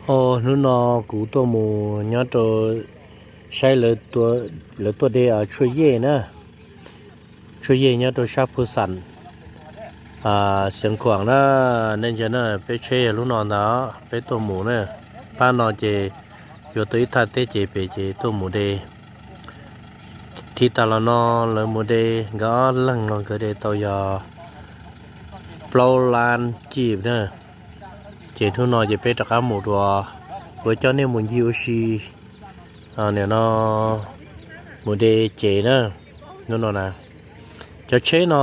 Hnub no kuv tuaj mus nyob rau saib lawv tuaj de tshuaj yej na, tshuaj yej nyob rau sab Phu Xam, Xeev Khuam na. Nej ntsia na, peb tsheb yog lub no ntag, peb tuaj mus na. Pab no ces yuav tau ib thaj teb ces pem ces tuaj mus de. Thiab tas los no lawv mus de, nkawd ob leeg no nkawd de tau yog plaub lab cib na. Ces hnub no ces peb rov qab mus dua, kuv coj nej mus ncig ua si. Nim no mus de ces na, hnub no na, cov tsheb no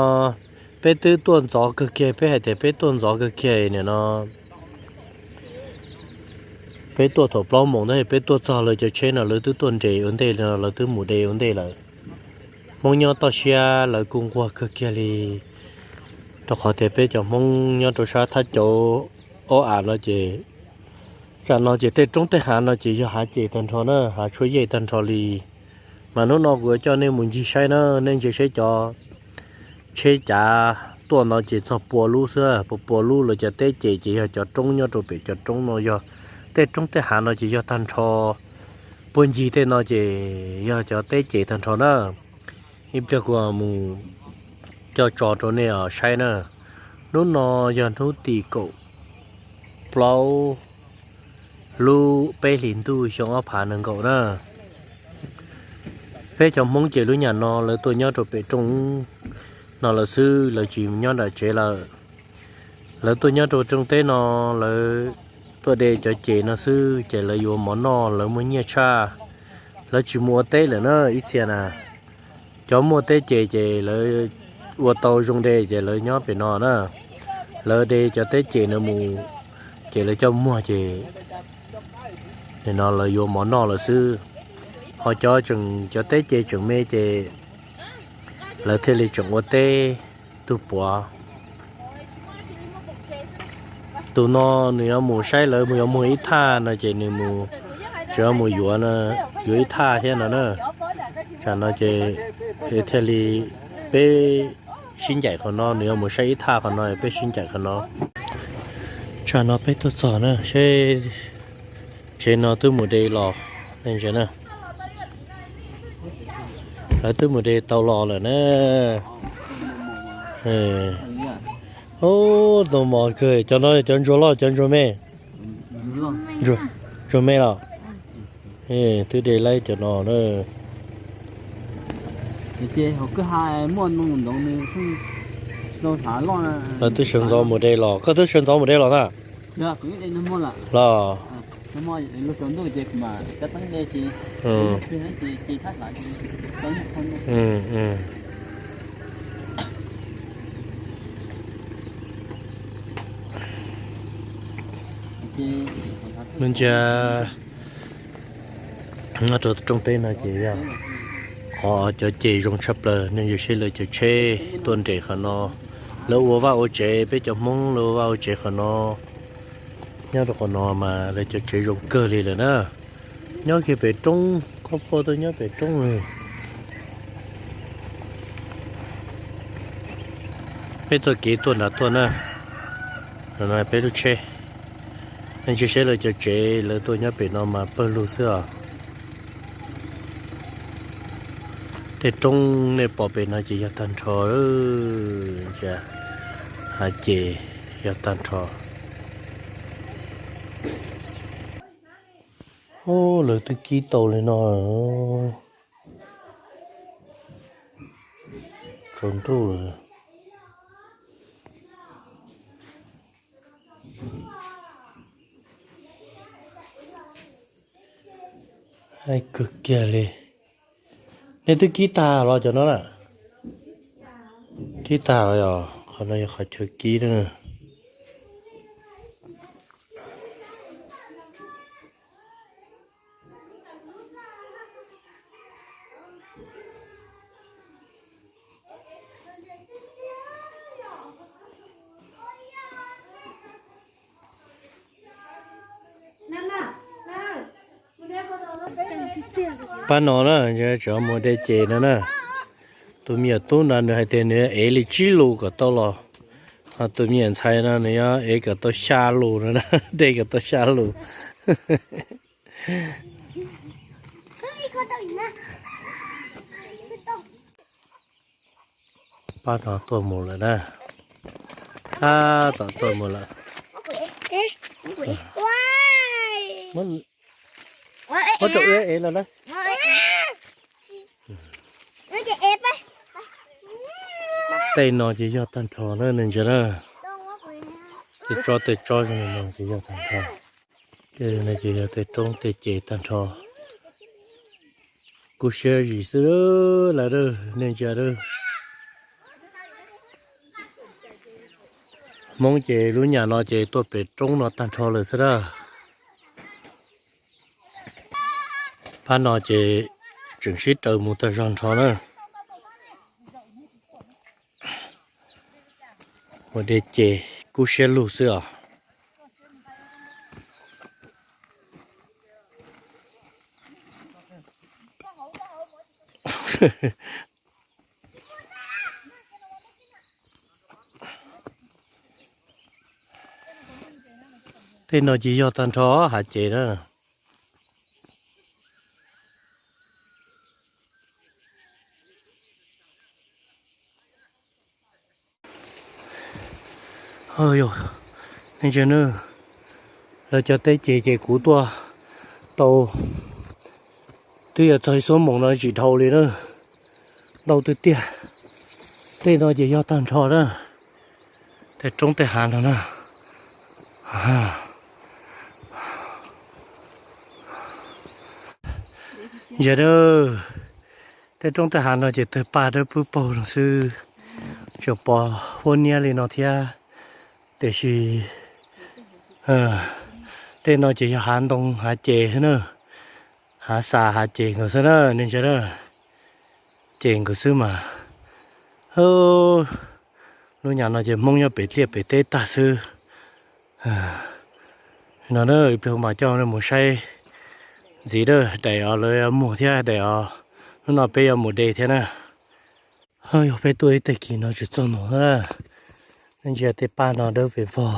peb twb tuaj ntxov kawg kiag, peb hais tias peb tuaj ntxov kawg kiag nim no. Peb tuaj thaum plaub moos ntag, peb tuaj txog lawv cov tsheb no lawv twb tuaj nres ua ntej li no, lawv twb mus de ua ntej lawm. Hmoob nyob toj siab lawv kuj nquag kawg kiag li, rau qhov tias peb cov Hmoob nyob rau sab thaj cauv ob av no ces, tam no ces tej roob tej hav no ces yog hav ces tag nrho na, hav tshuaj yej tag nrho li. Mas hnub no kuv coj nej mus ncig saib na, nej ntsia saib cov tsheb cav tuaj no ces txog pua lub xwb, pua pua lub. Lawv cov teb ces ces yog cov roob nyob rau pem, cov roob no yog tej roob tej hav no ces yog tag nrho. Puag ncig tej no ces yog cov teb ces tag nrho na. Ib pliag kuv mus coj tso rau nej saib na. Hnub no yog hnub tim kaum plaub lub peb hlis ntuj xyoo ob phav nees nkaum na. Peb cov Hmoob ces lub nyam no lawv tuaj nyob rau pem rooj no lawm xwb, lawv tsis nyob nram tsev lawm. Lawv tuaj nyob rau rooj teb no, lawv tuaj de cov ces no xwb ces lawv yuav mov noj, lawv muaj nyiaj tshaj, lawv tsis mus ua teb lawm na ib txhia na. Cov muaj teb ces ces lawv ua tau zoo de ces lawv nyob pem no na. Lawv de cov teb ces no mus, ces lawv coj muag ces nim no lawv yuav mov noj lawm xwb. Ho cov tseem, cov teb ces tseem me ces lawv thiaj li tseem ua teb tu puav. Tus no nws yuav mus saib lawv mus yuav muag ib thaj no ces nws mus, tseem yuav mus yuav, yuav ib thaj thiab no na. Tsam no ces thiaj li peb sib ncaim qhov no, nws yuav mus saib ib thaj qhov no, peb sib ncaim qhov no. Tsam no peb tuaj txog na, seb tsev no twb mus de los, nej ntsia na. Lawv twb mus de tau los lawm na. Ub, tus mos kawg, cov no cov ntsuag loj cov ntsuag me? Ntsuag me los? Twb de laib cov no na. Lawv twb sawv ntxov mus de los, koj twb sawv ntxov mus de los na. Los. Nws ntsia nyob rau rooj teb no ces yog qhov cov ces zoo tshaj plaws, nej ntsia seb lawv cov tsheb tuaj nres qhov no. Lawv ua vaj ua tsev, peb cov Hmoob lawv ua vaj ua tsev qhov no. Nyob rau qhov no mas lawv cov tsev zoo kawg li lawm na. Nyob kiag pem roob, koj pom tuaj nyob pem roob li. Peb txoj kev tuaj nrad tuaj na, no peb lub tsheb. Nej ntsia seb lawv cov tsev lawv tuaj nyob pem no mas pawg lug xwb os. Tej roob nej pom pem no ces yog tag nrho, ntsia, hav ces yog tag nrho. Ub, lawv twb kib tau li no. Tsaus ntuj lawm. Kawg kiag li. Nej twb kib tag los cov no na? Kib tag los yog qhov no yog qhov chaw kib na. Pab no na, tseem mus de ces no na. Tus me nyuam tub no nws hais tias nws ev li tsib lus kom tau los. Ho tus me nyuam ntxhais no nws yuav ev kom tau xya lus no na, de kom tau xya lus. Pab no tuaj mus lawm na. Tab tom tuaj mus lawm. Muab rau wb ev los na. Tej no ces yog tag nrho na nej ntsia na. Tej tsob tej tsob zoo li no ces yog tag nrho. Tej no ces yog tej roob tej ces tag nrho. Kub siab zim xwb lawm nej ntsia. Hmoob ces lub nyam no ces tuaj pem roob no tag nrho lawm xwb dab. Pab no ces tseem sib raws mus tag zog nrho na. Ua dej ces kub siab lug xwb os. Tej no ces yog tag nrho hav ces na. Yog, nej ntsia na, lawv cov teb ces ces kuv tuaj tau twb yuav txog ib xuab moos no tsis dhau li na. Ntau tiag tiag. Tej no ces yog tag nrho na. Tej roob tej hav no na. Ntsia na, tej roob tej hav no ces tawg paj dawb pwb paug no xwb, tseem pom huab niab li no thiab. Tiam sis tej no ces yog hav ntoo hav ces xwb na, hav xas hav ces nkaus xwb na nej ntsia na. Ces nkaus xwb mas. Lub nyam no ces Hmoob nyob pem tliaj pem teb tag xwb. No na, ib pliag mas coj nej mus saib ntxiv na, daim os lawv yuav mus thiab daim os, hnub no peb yuav mus de thiab na. Yog peb tuaj ib tag kis no tsis txog no na, nej ntsia tej paj no dawb pes vog.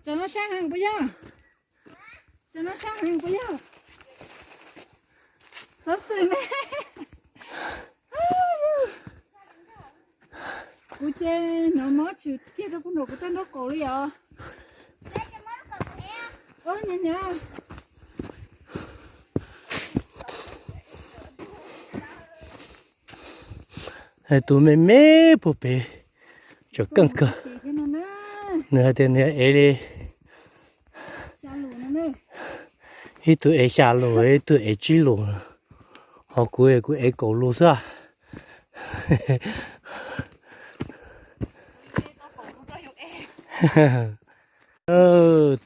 Tsam no sab heev puas yog? Tsam no sab heev puas yog? Xov xwm ne. Kuv ces hnov mob tshwm kiag rau kuv nram kuv tag nraub qaum li os. Ub, nyob nyob. Tus me me puag pem tseem keej kawg. Nws hais tias nws ev li ib tug ev xya lus, ib tug ev tsib lus, ho kuv kuv ev kaum lus xwb.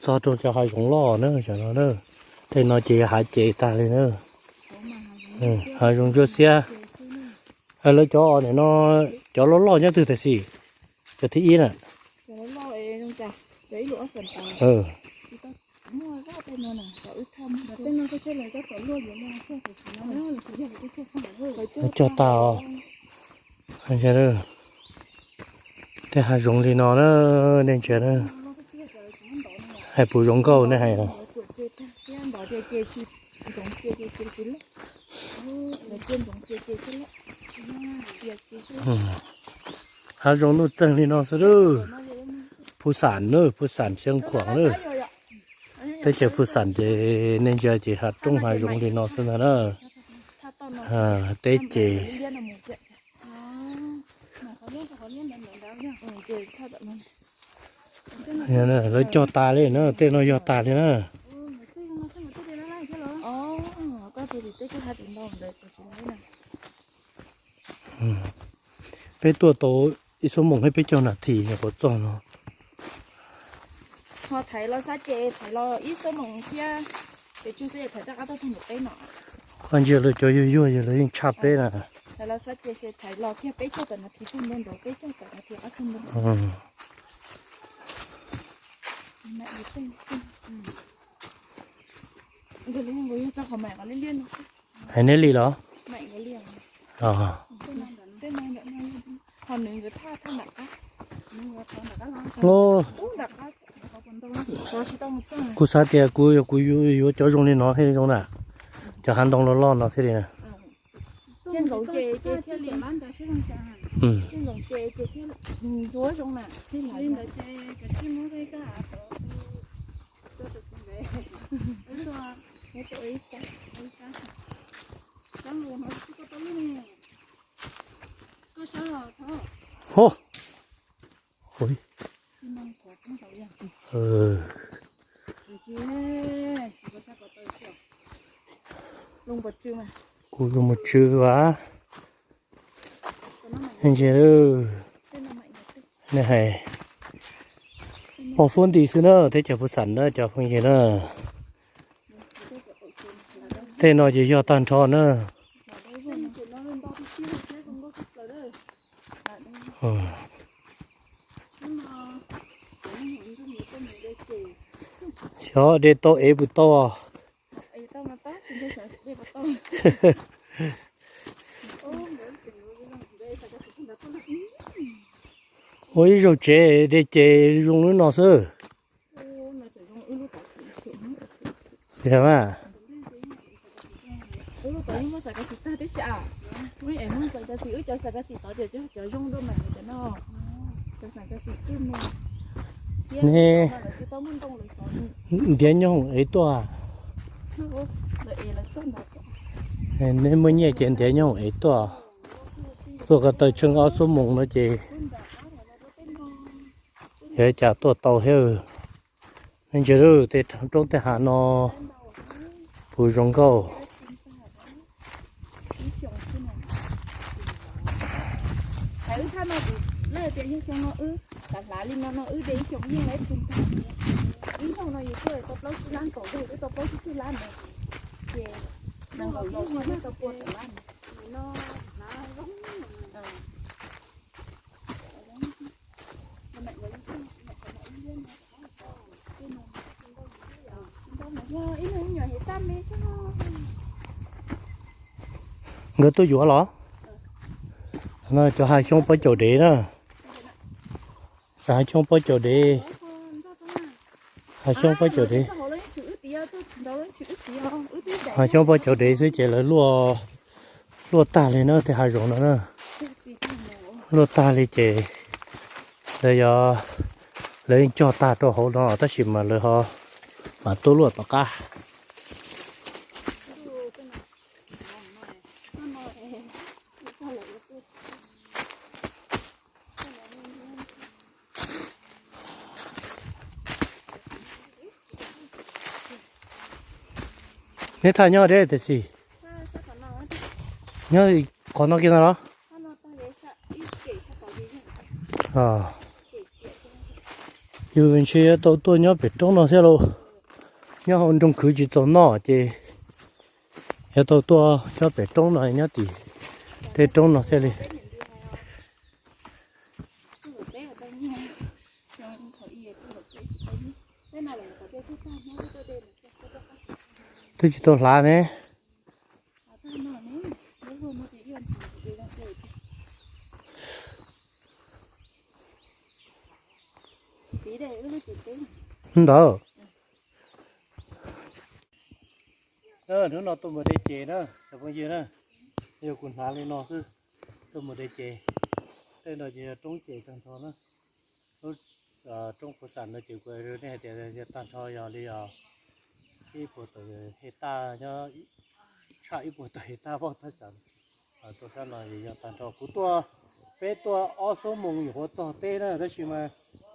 Txog rau cov hav zoov loj na, tej no ces hav ces tag li na. Hav zoov ntsuab xiab. Lawv cov no, cov loj loj nyob twg tam sim? Cov thib ib na. Cog tag os. Tej hav zoov li no na, nej ntsia na. Hais puas zoo nkauj nej hais os. Hav zoov nuj txeeg li no xwb lawm. Phu Xam na, Phu Xam Xeev Khuam na. Teb chaws Phu Xam ces nej ntsia ces hav roob hav zoov li no xwb ntag na. Teb ces lawv cog tas li na, tej no yog tas li na. Peb tuaj tau ib xuab moos thiab peb caug nas this nyuam qhuav txog no. Ho thaiv los xab ces thaiv los ib xuab moos thiab, ces tsuj xwb thaiv rov qab tuaj txog nram teb no. Koj ntsia lawv cov yuag yuag yog lawv yeej tshaj peb na. Thaiv los xab ces thaiv los kiag peb caug tawm nas this txog ntua nraud, peb caug tawm nas this qab txog ntua nraud. Hais neb li los? Ho nws nkawd thaj thaj nram qab. Kuv xav tias kuv yog kuv yuav cov zoo li no thiaj li zoo na, cov hav ntoo loj loj no thiaj li na. Hov. Kuv yuav mus tsw vas. Ntsia, nej hais pog fuab nti xwb na, teb chaws Phuv Xam na cov phooj ywg na. Tej no ces yog tag nrho na. Xyov dej tau ev puas tau. Ua ib zaug tsev dej ces zoo lub no xwb. Neb ntiav nyob hoom ev tuaj. Neb muaj nyiaj ces ntiav nyob hoom ev tuaj. Tuaj ko taw tsheej ob xuab moos no ces yog cas tuaj tau thiab. Nej ntsia tej roob tej hav no puas zoo nkauj. Nkawd tuaj yuav los? No cov hav xyoob pob caus dev na. Cov hav xyoob pob caus dev. Hav xyoob pob caus dev. Hav xyoob pob caus dev xwb ces lawv luaj, luaj tag li na, tej hav zoov no na. Luaj tag li ces lawv yog, lawv yeej cog tag rau hauv no tab sis mas lawv ho mam tuaj luaj tom qab. Neb thaj nyob deb tiam sis nyob qhov no kiag no los? Yus ntshe yuav tau tuaj nyob pem roob no thiab lauj. Nyob hauv nroog khwv tsis txaus noj ces yuav tau tuaj nyob pem roob no, nyob tim tej roob no thiaj li. Twb tsis tau hlav ne. Ntawd. Hnub no tuaj mus de ces na cov phooj ywg na, yog kuv hnav li no xwb, tuaj mus de ces. Tej no ces yog roob ces tag nrho na. Lub roob Phuv Xam no ces kuv nej hais tias yog tag nrho yog li os ib puas tawm hej taj nyob, tshaj ib puas tawm hej taj voj tab sis tuaj sab no yog tag nrho. Kuv tuaj, peb tuaj ob xuab moos nyuam qhuav txog teb na tab sis mas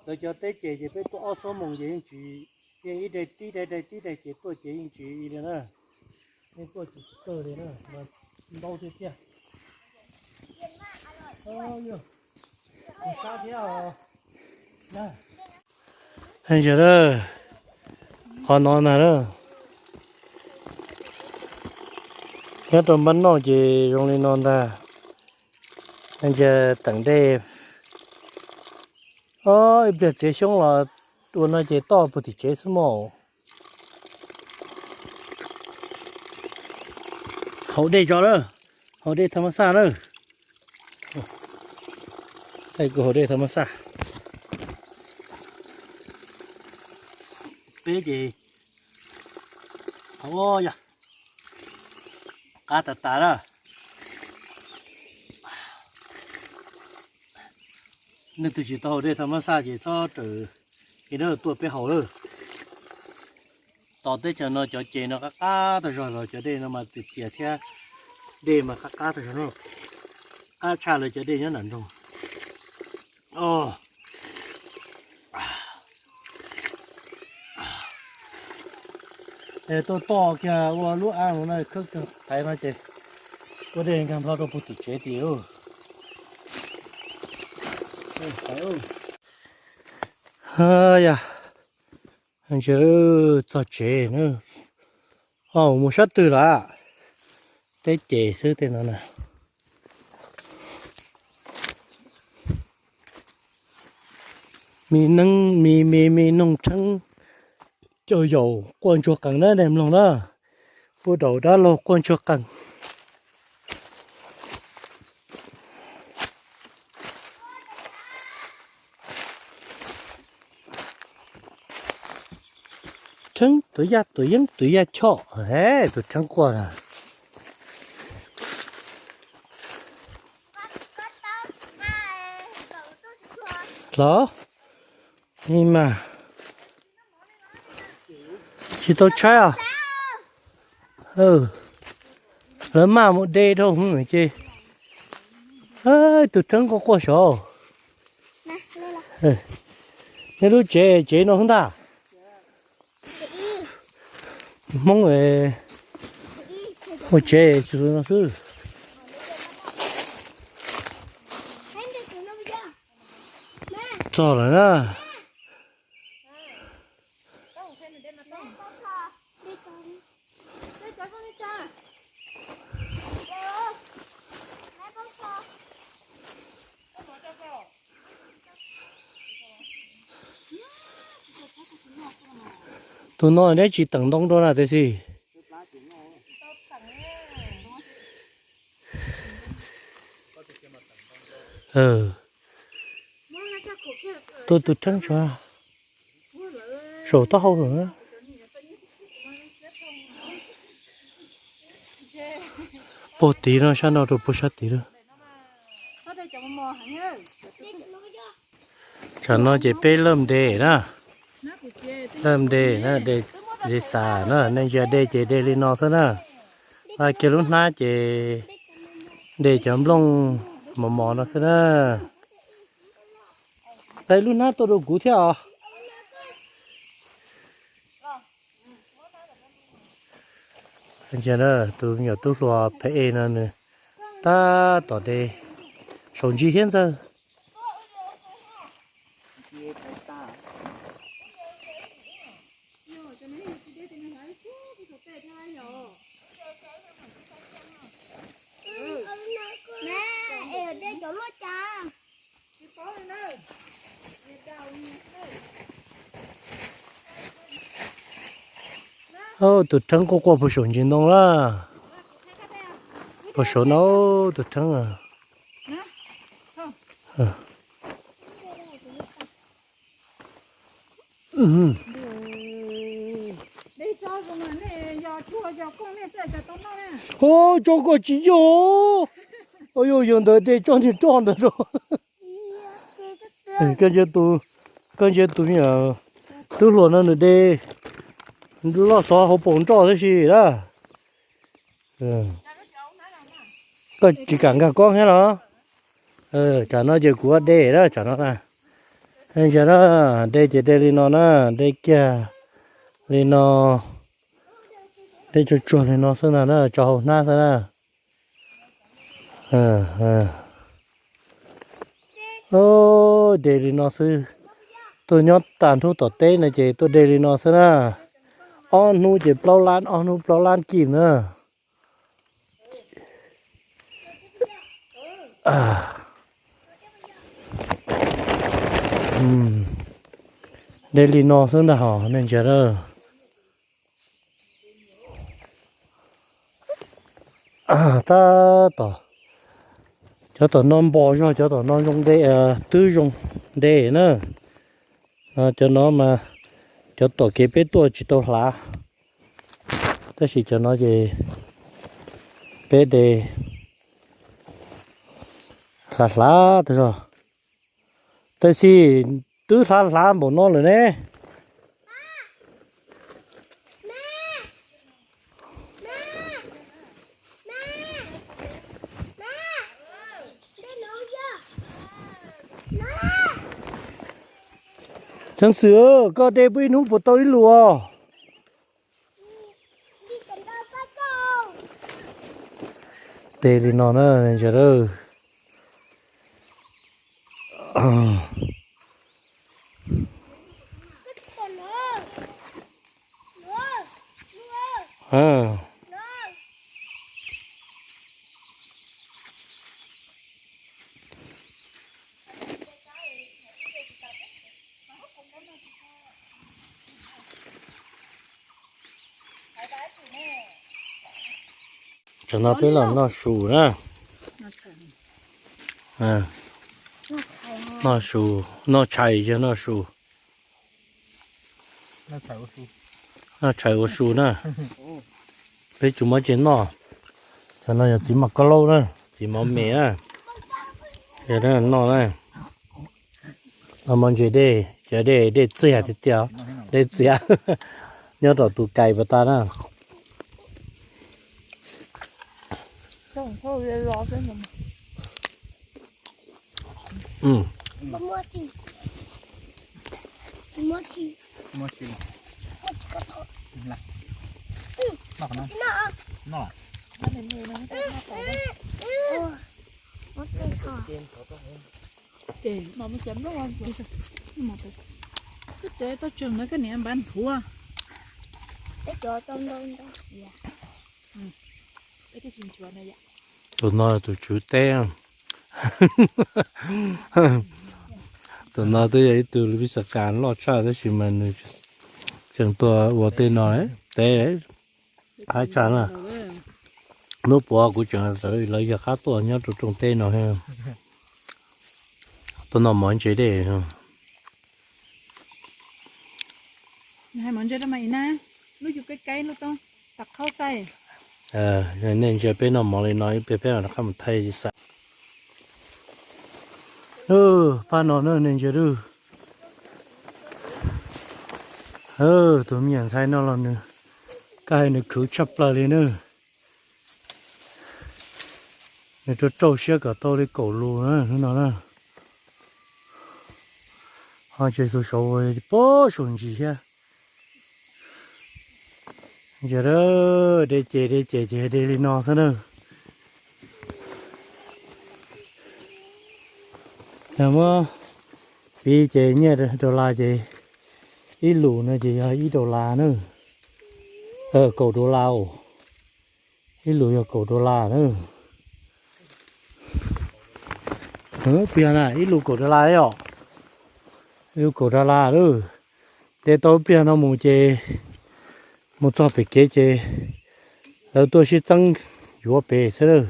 lawv cov teb ces ces peb tuaj ob xuab moos ces yeej tsis, yeej ib daig tib daig daig tib daig ces tuaj ces yeej tsis li na. Yeej tuaj tsis txawj li na, ntau tiag tiag. Sab thiab. Ntsia, qhov no na, nyob rau npab noj ces zoo li no ntag. Ntsia teem dej, ib pliag txiav xyoob los ua no ces toj puag tim tsev xwb mas. Haus dej tso lawm, haus dej tha mas xaj lawm. Kuv haus dej tha mas xaj. Peb ces, yog qab tas tas na. Nej tus tsis tau haus dej tha mab xaj ces txhob rawm kev na, tuaj peb haus lawm. Tos teb chaws no cov ces no qab qab tag zog los cov dej no mas txias txias thiab, dej mas qab qab tag zog ne. Qab tshaj lawv cov dej nyob nram nroog. Tuaj toj kiag ua lub av no khawb kiag qaiv no ces ua dej nkag nplo rau puag tim tsev tid. Yog, txog tsev na. Ho mus sab twg lawm? Teb ces xwb tej no na. Me neeb me me me noog rheeb, cov yaus quaj ntsuag qees na nej mloog na. Pub daus dab laug quaj ntsuag qees. Rheeb tus yaj tus yeeb tus yaj choj, tus rheeb quaj na. Los, ni mas tsis tau tshaib os. Lawv maj mus de dhau hwv ces tus rheeb quaj quaj saud. Nej lub tsev, tsev no hwb ntag. Hmoob ua tsev tsuas no xwb. Txog lawm na. Tus no neb tsis teem ntoo rau na tiam sis. Tuaj tus rheeb tsuav saum taub hau lawm na. Puag tid no sab no rau puag sab tid lawm. Tsam no ces peb laj de na. Laj de na, de xav na, nej ntsia de ces de li no xwb na. Laj kiag lub hnab ces de cov nplooj mos mos no xwb na. Qe lub hnab tuaj rau kuv thiab os. Tus me nyuam tub hluas phem no nws tab tom de saum ntsis thiab ntxawg. Tus rheeb quaj quaj puag saum ntsis ntoo lawm. Puag saum no tus rheeb. Ua tso koj tsis yog. Yog ntawd de tso niag roj ntawd rau. Koj ntsia tus me nyuam tub hluas no nws de loj xov hauv paus nroj tab sis na. Koj tsis kam nkag koob thiab los? Tsam no ces kuv de na tsam no na. Ntsia na, de ces de li no na, de kiag li no, de tsuag tsuag li no xwb na, tso hauv hnab xwb na. De li no xwb. Tuaj nyob tag nrho tom teb no ces tuaj de li no xwb na. Ob hnub ces plaub lab, ob hnub plaub lab kim na. De li no xwb ntag hos nej ntsia na. Tab tom, cov tom no npo zog, cov tom no zoo de, twb zoo de na. Cov no mas, Cov tom kev peb tuaj tsis tau hlav, tab sis cov no ces peb de hlav hlav tas zog. Tab sis twb hlav hlav npaum no lawm ne. Xeev Xwm, koj de puag ib hnub puas tau ib lus os? De li no na, ntsia lawm. Tsam no peb los noj su na. Noj su, noj tshais yog noj su. Noj tshais ua su na. Peb tsis muab ceg noj. Cov no yog txiv mos koj laub na, txiv mos me na. Noj mov ntses dej, cov dej, dej txias tiag tiag, dej txias nyob rau tus kais pas tas na. Ces tau tseem na koj niam npab nthuav. Tus no tus tswv teb. Tus no twb yog ib tug li pis xas kas loj tshaj tab sis mas nws tseem tuaj ua tej no teb. Haib tshaj na. Hnub puav kuv tseem lawv yog qab tuaj nyob rau rooj teb no. Tuaj noj mov ntses dej. Nej ntsia peb noj mov li no ib pliag peb rov qab mus thaij xav. Pab no na nej ntsia lawm. Tus me nyuam ntxhais no los nws, kaj hais nws khwv tshaj plaws li na. Nws rau rau siab kom tau li kaum lus na hnub no na. Ho tseem xu saud pob saum ntsis thiab. Ntsia, de ces de ces ces de li no xwb na. Yog muab piv ces nyiaj dollar ces ib lus no ces yog ib dollar na. Kaum dollar os. Ib lus yog kaum dollar na. Ib lus kaum dollar os. Ib lus kaum dollar lawm. De tau pliag no mus ces mus txog pem kev ces lawv tuaj sib txeeb yuav pem xwb lawm.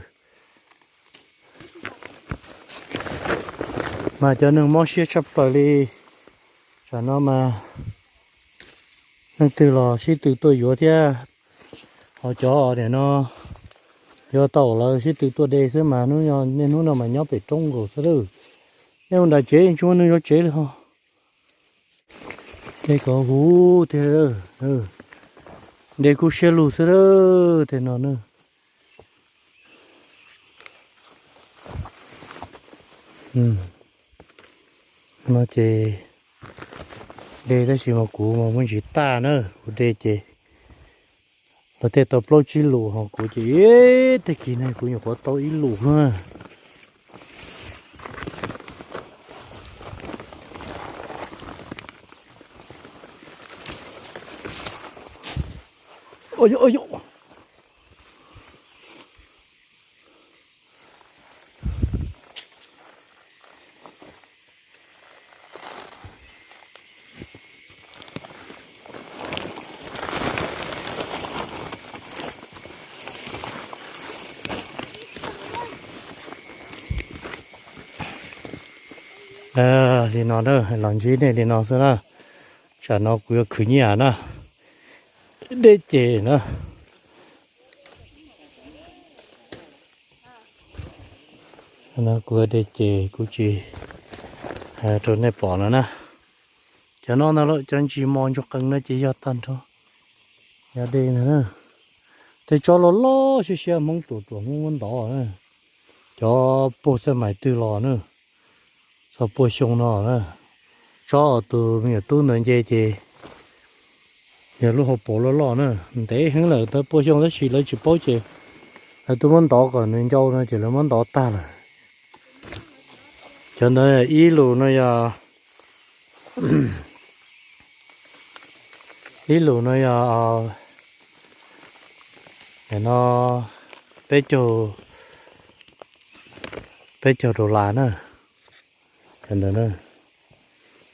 Mas cov neeg mob siab tshaj plaws li. Tam no mas leej twg los sib tw tuaj yuav thiab. Ho cov niam no yuav tau lawv sib tw tuaj de xwb mas niaj hnub no mas nyob pem roob nkaus xwb lawm. Nej ua nram tsev tsis muaj neeg zov tsev li ho. De kom huv tiag. De kub siab lug xwb lawm tej no na. No ces de tab sis mas kuv mas muaj ntsis tag na, kuv de ces los tej tau plaub tsib lus ho kuv ces tag kis no kuv nyuam qhuav tau ib lus na. Li no na, los ntsib nej li no xwb na. Tsam no kuv yuav khwv nyiaj na, dej ces na. Kuv dej ces kuv tsis hais rau nej pom no na. Cov no ntag lauj, cov ntsis mos ntsuag qees no ces yog tag nrho, yog dej ntag na. Tej tsob loj loj siab siab Hmoob ruam ruam Hmoob muab ntov na. Cov puag xab mais twg los na, txog puag xyoo no na. Tsob tus me nyuam tub ntawd nce ces yog lub hauv paus loj loj na, ntev heev lawm tau puag xyoo tab sis lawv tsis paub ces lawv twb muab ntov kom nws ncau no ces lawv muab ntov tag lawm. Cov ntawd ib lus no yog, ib lus no yog no peb caug, peb caug dollar na. Cov ntawd na,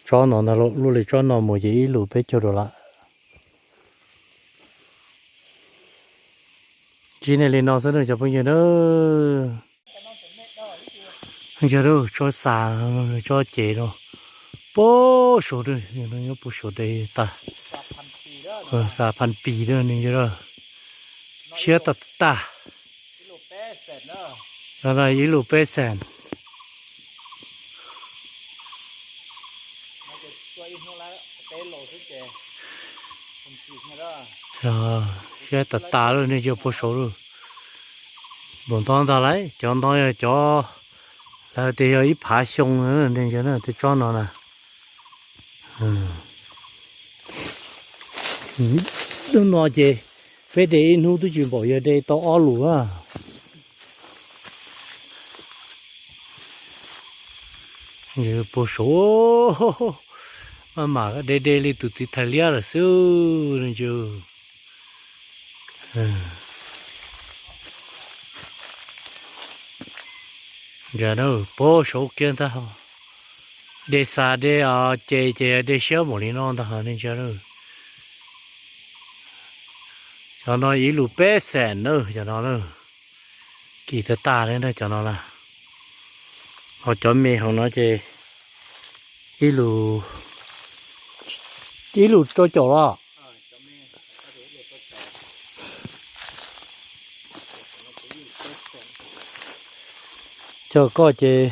tsob no ntag lauj, luaj li tsob no mus ces ib lus peb caug dollar. Tsis nej li no xwb na cov phooj ywg na. Ntsia rau tsob xas, tsob ces no, puag saud, nyob puag saud de tag. Xas Phaj Pis na, nws yog siab tag tag. Ib lus peb xees. Siab tas tas lawm, nej ntsia puag saud lawm. Npaum ntog ntag lauj, cov ntog yog cov lawv tias yog ib phav xyoo, nej ntsia tej tsob no na. Hnub no ces peb de ib hnub twb tsis npaum yog de tau ob lus na. Puag saud, maj mam de de li tus txiv thais liab lawm xwb. Ntsia na, puag saud kiag ntag. De xas de ces ces de siab npaum li no ntag, nej ntsia na. Cov no ib lus peb xees na, cov no na. Kim tag tas li ntag cov no na. Ho cov me hauv no ces ib lus, ib lus rau caum los. Cov koj ces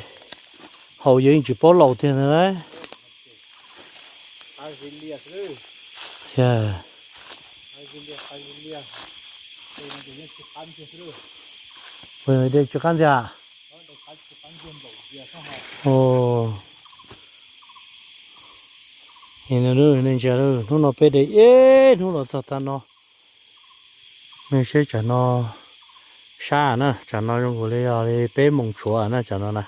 haus yeej tsis paub laus tiag na. De tsis qab ntxiag. Nej ntsia, hnub no peb de ib hnub los txog tav no. Nej saib tsam no sab na, tsam no zoo nkaus li yog li peb moos tshuav na tsam no na.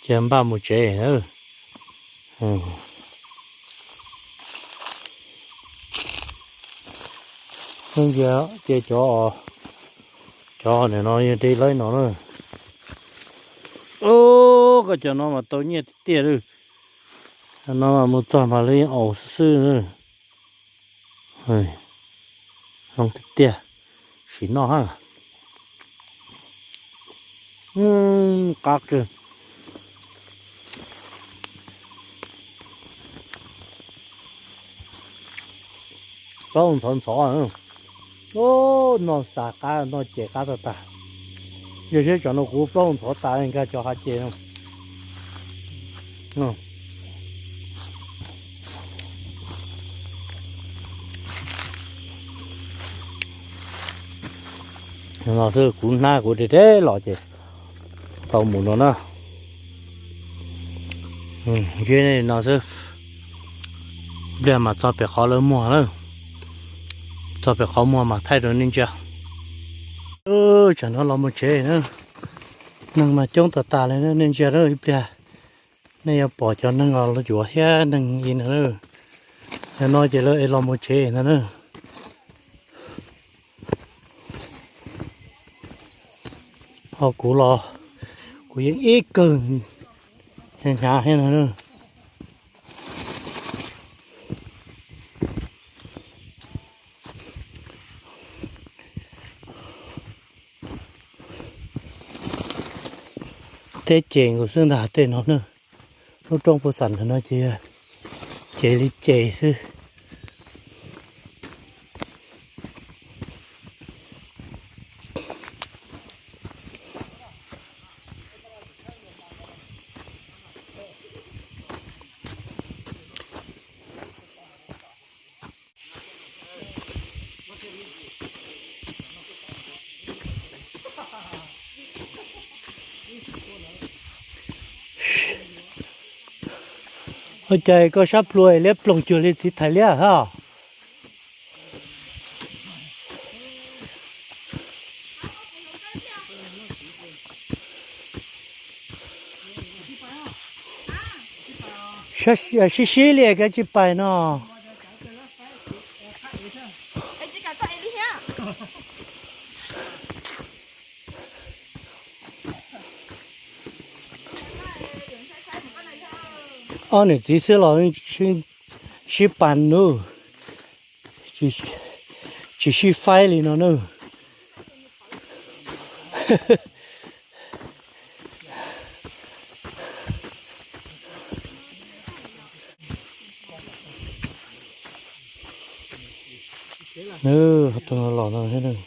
Cia npaj mus tsev na. Nej ntsia ces cov, cov nim no yog de lawm no na. Ub, koj cov no mas tau nyiaj tiag tiag lawm. Cov no mas mus txog mas li aus xwb xwb. Zoo tiag tiag, sim noj ha. Qab kawg. Plaub ntxhov ntxhov, noj xav qab noj ces qab tag tag. Yog seb tsam no kuv plaub ntxhov tas nkag cov hav ces no. No xwb kuv hnab kuv deb deb los ces tau mus no na. Ntsib no xwb, pliag mas txog pem qhov lawv muag na. Txog pem qhov muag mas thaij rau nej ntsia. Tsam no los mus tsev na, neeg mas coob tas tas li na, nej ntsia na ib pliag. Nej yuav pom cov neeg los yuav thiab neeg i no na. Yog no ces lawv es los mus tsev no na. Ho kuv los, kuv yeej ib kawg hnyav hnyav thiab no na. Teb ces nkaus xwb ntag tej no na. Lub roob Phu Xam ntawm no ces ces li ces xwb. Ua cas koj sab plhuav liab ploog cuag li txiv thais liab hab? Sib sib li koj tsis pais no. Ob niam txiv xwb los sib pais nub, tsis sib faib li no nub. Nws, tus no los no thiab nws.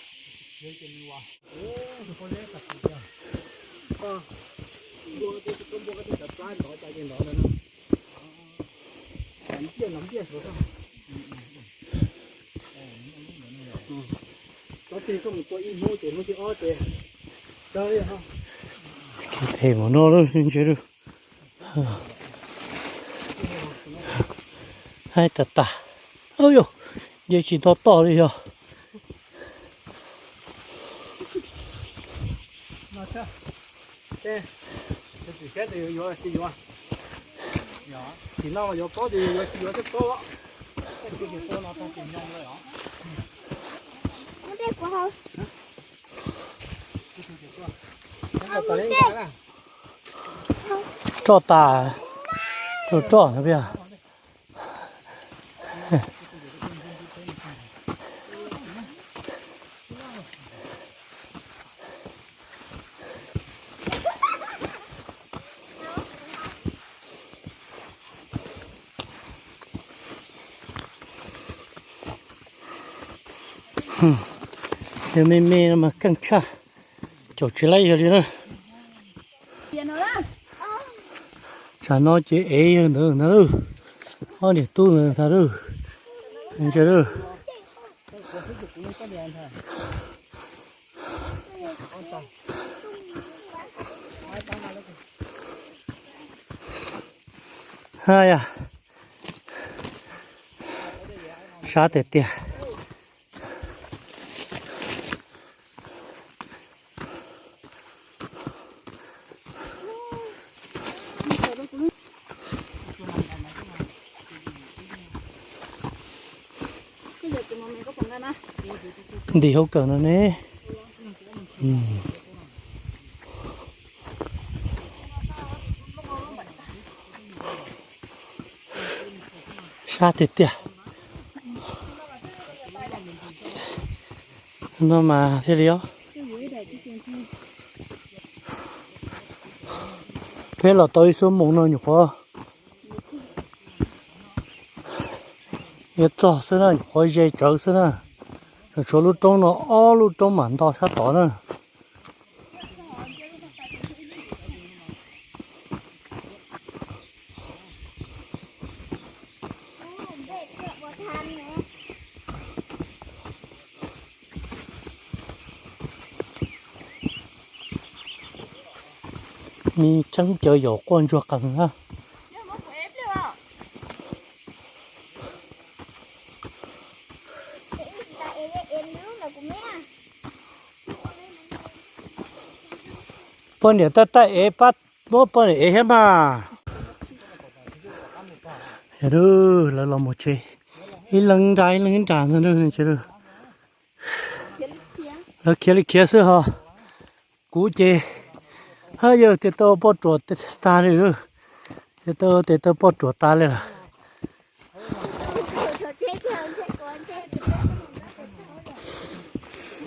Phem mus no lawm ntsia lawm. Haib tas tas. Yog, nce tsis nto toj li yog. Roj tas, rau roj no pia. Yog me me no mas keej tshaj, caum tsis laib yog li na. Tsam no ces ev yawg ntawd ntag lauj, ob niam tub ntawd ntag lauj. Ntsia lauj. Ha yam sab tiag tiag. Ntim hauv kawm no ne. Sab tiag tiag. No mas thiaj li os. Peb los tau ib xuab moos no nyuam qhuav yuav txog xwb na, nyuam qhuav ze tsawv xwb na. Tshuav lub roob no ob lub roob mam nto sab tod na. Me tseeb cov yaum quaj ntsuag qees na. Poj niam tab tab ev pab muab poj niam ev thiab mas. Lawv los mus tsev, ib leeg nra ib leeg nra ntag. Lawv khiav li khiav xwb ho. Kuv ces, ha, yawg tes taw poj ruam tag li lawm. Tes taw, tes taw poj ruam tas li lawm.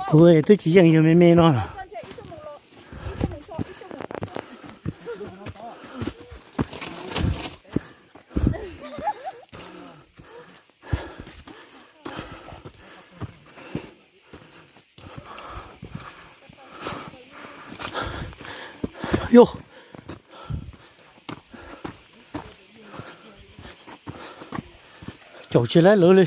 Kuv twb tsis yeej yawg me me no. Yog, caum tsis laib lawv li.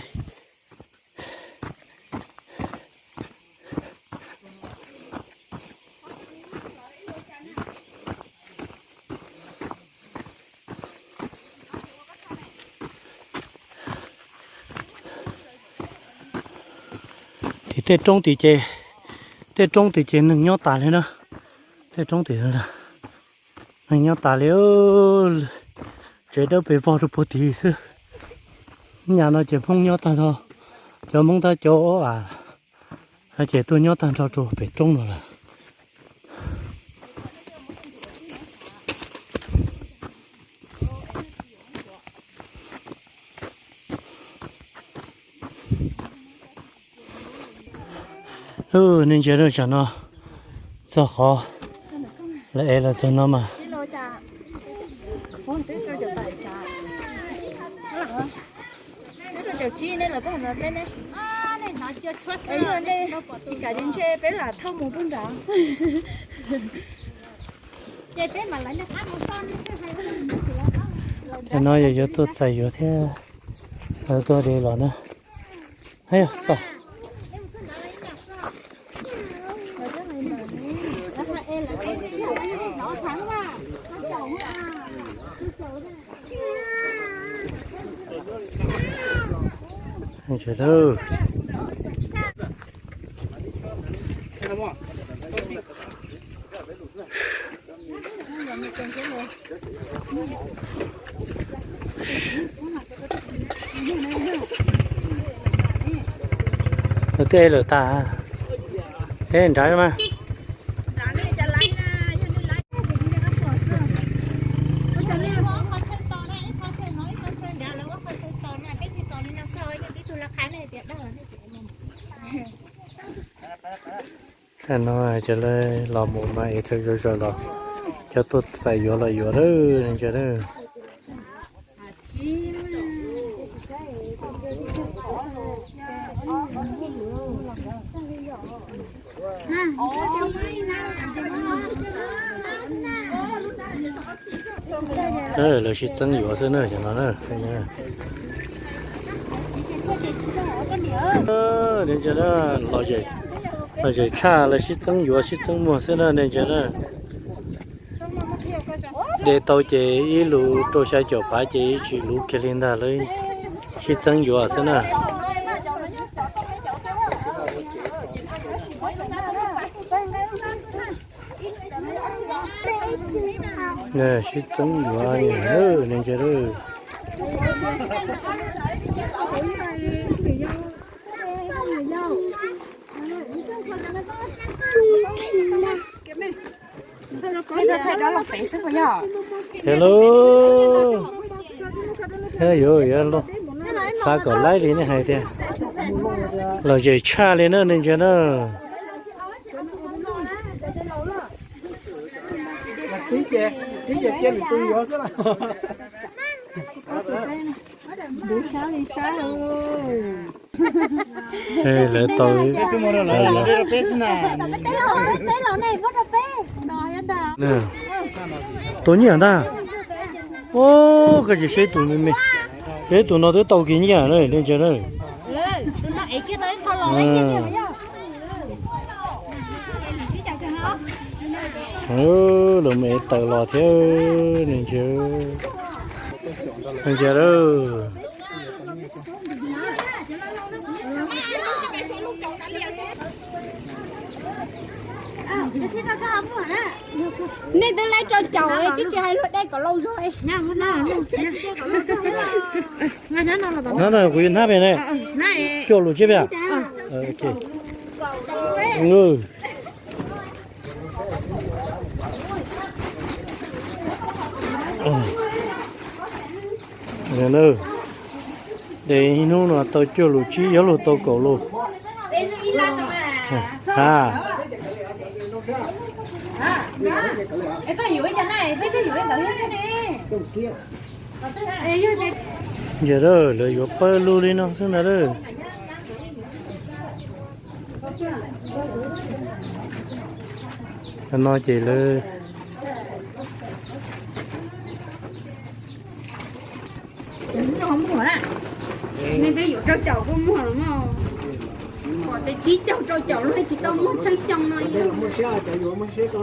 Tim tej roob tim ces, tej roob tim ces neeg nyob tas li na. Tej roob tim, neeg nyob tas li. Tsev dawb pes vog rau puag tim xwb. Nyab no ces Hmoob nyob tag nrho, cov Hmoob thiab cov a, ces tuaj nyob tag nrho rau pem roob no lawm. Nej ntsia tsam no, txog qhov lawv ev los txog no mas. Tam no yog yuav tuaj txais yuav thiab, lawv tuaj de los na. Yog txog. Lawv twb ev lawm tas, ev nrad mas. Tam no cov lawv los mus mas es txawm zom zaws los cov tuaj txais yuav los yuav lawm ntsia lawm. Lawv sib txeeb yuav xwb na, cov no na. Los zem tshaj lawv sib txeeb yuav sib txeeb muag xwb na nej ntsia na. De tau ces ib lus rau xya caum phav ces ib tsis luv kiag li ntag, lawv sib txeeb yuav xwb na. Sib txeeb yuav nej ntsia. Hello. Yuav, yuav xav kom laib li nej hais tiag. Los zem tshaj li na nej ntsia na. Lawv tau. Tau nyiaj ntag. Ub, koj tsis saib tus me me, saib tus no twb tau kiag nyiaj na nej ntsia na. Lawv mus ev taws los thiab nej ntsia. Nej ntsia lawm. Nej twb laib rau caum tsis hais luag de kom laus zog. Hnab no kuv yuav hnab pem ne. Cuaj lus tsib peb. De ib hnub no tau cuaj lus tsib, yuav luag tau kaum lus. Ha. Ntsia lawv yuav pawg lug li no xwb ntag. No ces lawv Muag na, nej twb yuav rau caum kuj muag los mas. Pom tias tsib caug rau caum los tsis tau muag tshaj xyoo no. Muaj siab cov yuav muaj siab ko.